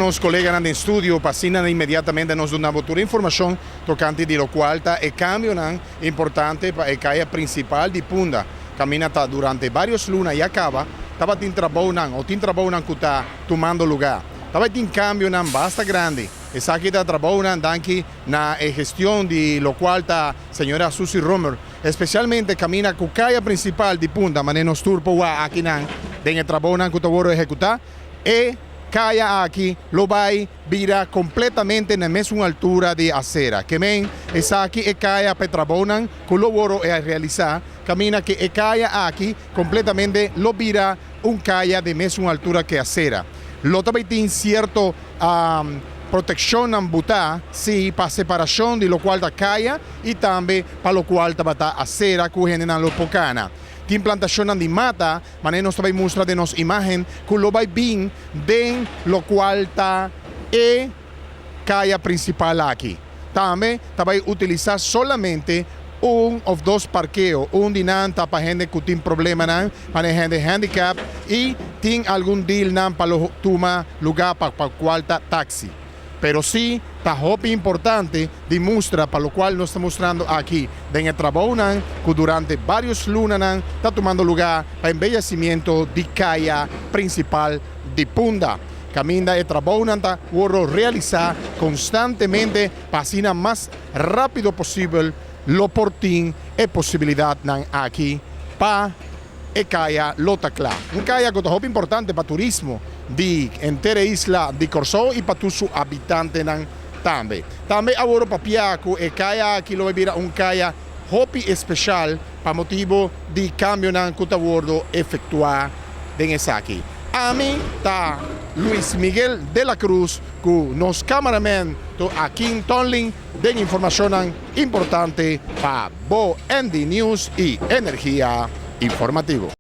nos koleganan den studio pa asina inmediatamente nos duna tur informashon tokante di lokual ta e kambionan importante pa e kaya prinsipal di Punda. Kaminda ta durante vários luna ya kaba tabatin trabounan òf tin trabounan ku ta tumando lugá. Tabatin kambionan basta grandi. Esaki ta trabounan danki na e gestion di lokual ta señora Suzy Römer, espesialmente kaminda ku kaya prinsipal di Punda, manera nos tur por wak akinan den e trabounan ku ta wòrdu ehekutá. E kaya aki lo bai bira kompletamente na mesun altura di asera. Ke men esaki e kaya pa e trabounan ku lo wòrdu realisá, kaminda ku e kaya aki kompletamente lo bira un kaya di mesun altura ku asera. Lo tambe tin sierto protekshon butá, si, pa separashon di lokual ta kaya i tambe pa lokual tabata asera ku hendenan lo por kana. Tin plantashon di mata, manera nos tambe mustra den nos imágen, ku lo bai bin den lokual ta e kaya prinsipal aki. Tambe ta bai utilisá solamente un òf dos parkeo, un di nan ta pa hende ku tin problemanan, pa hende handicap i tin algun deal nan pa tuma lugá pa kual ta taxi. Pero si, ta hopi importante di mustra, pa lokual nos ta mustrando aki, den e trabounan, ku durante vários lunanan ta tumando lugá pa embeyesimentu di kaya prinsipal di Punda. Kaminda e trabounan ta wòrdu realisá konstantemente pa asina mas rápido posibel lo por tin e posibilidatnan aki pa e kaya lo ta kla. Un kaya ku ta importante pa turismo di henter isla di Kòrsou i pa tur su habitantenan tambe. Tambe awor papia ku e kaya aki lo bira un kaya hopi spesial pa motibu di kambionan ku ta wòrdu efektuá den esaki. Ami ta Luis Miguel de la Cruz ku nos cameraman to Akin Tonlin den informashon importante pa Bo ND News i Energia Informativo.